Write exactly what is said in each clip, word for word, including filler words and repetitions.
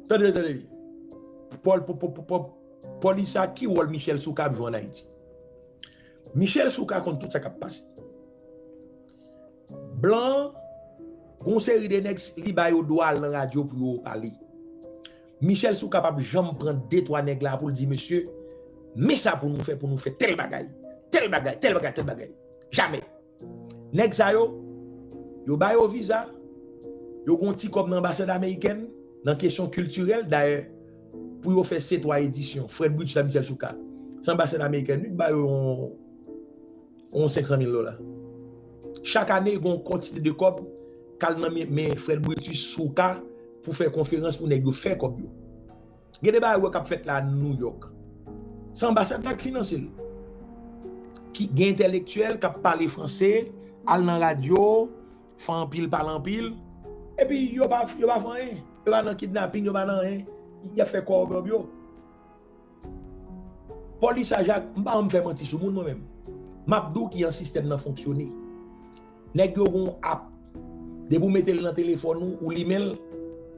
Tande, tande. Pòl, pò-, pò-, pò-, pò-, Pòlis sa, ki wòl Michel Souka ap jwe ann Ayiti? Michel Souka konn tout sa k ap pase. Blan, gon seri de nèg, li ba yo dwa al nan radyo pou yo pale. Michel Souka p ap janm pran de twa nèg la pou l di, "Mesye, men sa pou nou fè, pou nou fè tèl bagay, tèl bagay, tèl bagay, tèl bagay." Jamè. Nèg sa yo, yo ba yo viza, yo gon ti kòb nan anbasad amerikèn, nan kesyon kiltirèl, dayè, pou yo fè C twa edisyon, Fred Brutus ak Michel Souka. Se anbasad amerikèn, wi, ki ba yo yon, yon senk san mil dola. Chak ane, gon kantite de kòb k al nan men, men Fred Brutus, Souka, pou fè konferans pou nèg yo fè kòb yo. Gen de bagay ou wè k ap fèt la New York. Se anbasad la k finanse l. Ki gen entèlektyèl k ap pale franse, al nan radyo, fè anpil, pale anpil. Epi yo pa, yo pa fè anyen. Yo pa nan kidnaping, yo pa nan anyen. Y ap fè kòb yo. Pòlis sa, Jak, m pa janm fè manti sou moun mwen menm. M ap di w kijan sistèm nan fonksyone. Nèg yo gon app. Depi w mete l nan telefòn ou, ou limen l,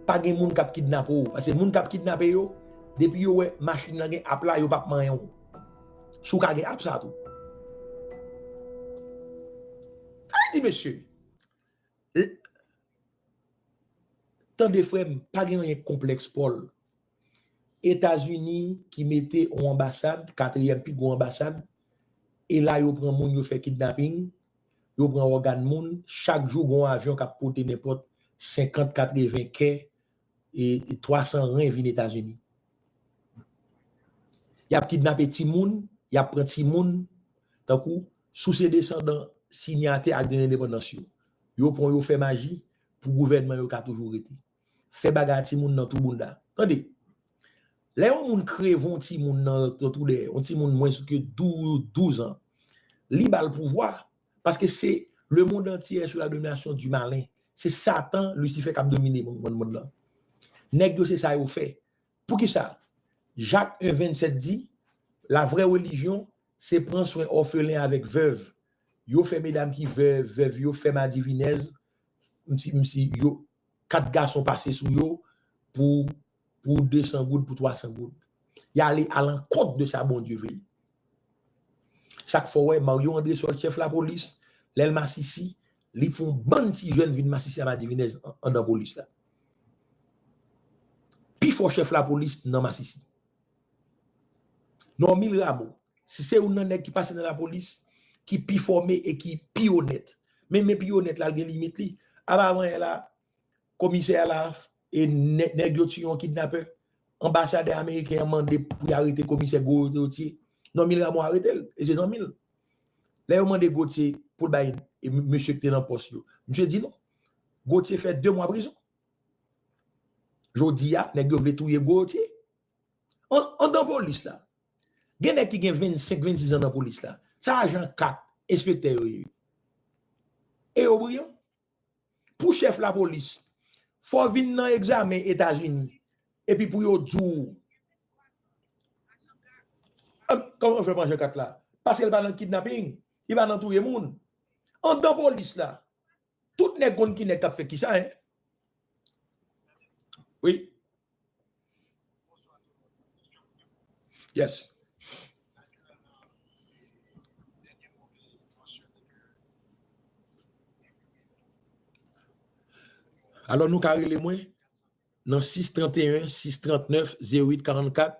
pa gen moun k ap kidnape w. Paske moun k ap kidnape yo, depi yo wè machin nan gen app la, yo p ap manyen w. Si w ka gen app sa tou. Sa vle di, mesye, l-, tande frè m, pa gen anyen konplèks, Pòl. Etazini ki mete yon anbasad, katriyèm pi gwo anbasad, e la yo pran moun, yo fè kidnaping, yo pran ògàn moun, chak jou gon avyon k ap pote nenpòt senkant, katreven kè, e, e twa san ren vin Etazini. Y ap kidnape timoun, y ap pran timoun, tankou si w se desandan sinyatè ak de lendepandans yo. Yo pran yo fè maji pou gouvènman yo ka toujou rete. Fè bagay a timoun nan tou bounda. Tande, lè yon moun kreve yon timoun nan, nan tou dèyè, yon timoun mwens ke douz, douz an, li ba l pouvwa, paske se le monde entier est sous la domination du malin. Se Satan, Lisifè k ap domine mond, mond, mond lan. Nèg yo se sa yo fè. Poukisa? Jak en vennsèt di, la vraie religion, se pran swen òfelen avèk vèv. Yo fè medam ki vèv, vèv yo fè madivinèz, msi, msi, yo, kat gason pase sou yo pou, pou de san goud, pou twa san goud. Y ale alankont de sa Bondye vle. Sa k fè w wè Mario Andrésol, chèf lapolis, lè l masisi, li fè yon bann ti jèn vin masisi a madivinèz an-, anndan polis la. Pi fò chèf lapolis nan masisi. Normil Rameau, si se youn nan nèg ki pase nan lapolis, ki pi fòme e ki pi onèt. Men, men pi onèt la, l gen limit li. Apa avan yè la, komisè a la, e nè-, nèg yo tiye yon kidnapè. Anbasadè ameriken an mande pou y arete komisè Gauthier. Normil Rameau arete l, e se zanmi l. Lè yo mande Gauthier pou l bay, e, mesye ki te nan pòs yo, mesye di non. Gauthier fè de mwa prizon. Jodi a, nèg yo vle touye Gauthier. An, anndan polis la, gen nèg ki gen vennsenk, vennsis an nan polis la. Sa ajan kat, enspektè yo ye. E yo briyan. Pou chèf lapolis, fò w vin nan egzamen Etazini, epi pou yo di w, kòman fè pran Jean quatre la? Paske l pa nan kidnaping, li pa nan touye moun. Anndan polis la, tout nèg konn ki nèg k ap fè kisa, en? Wi. Yes. Alò, nou ka rele mwen nan sis tranteyen, sis trantnèf, zewo uit karannkat.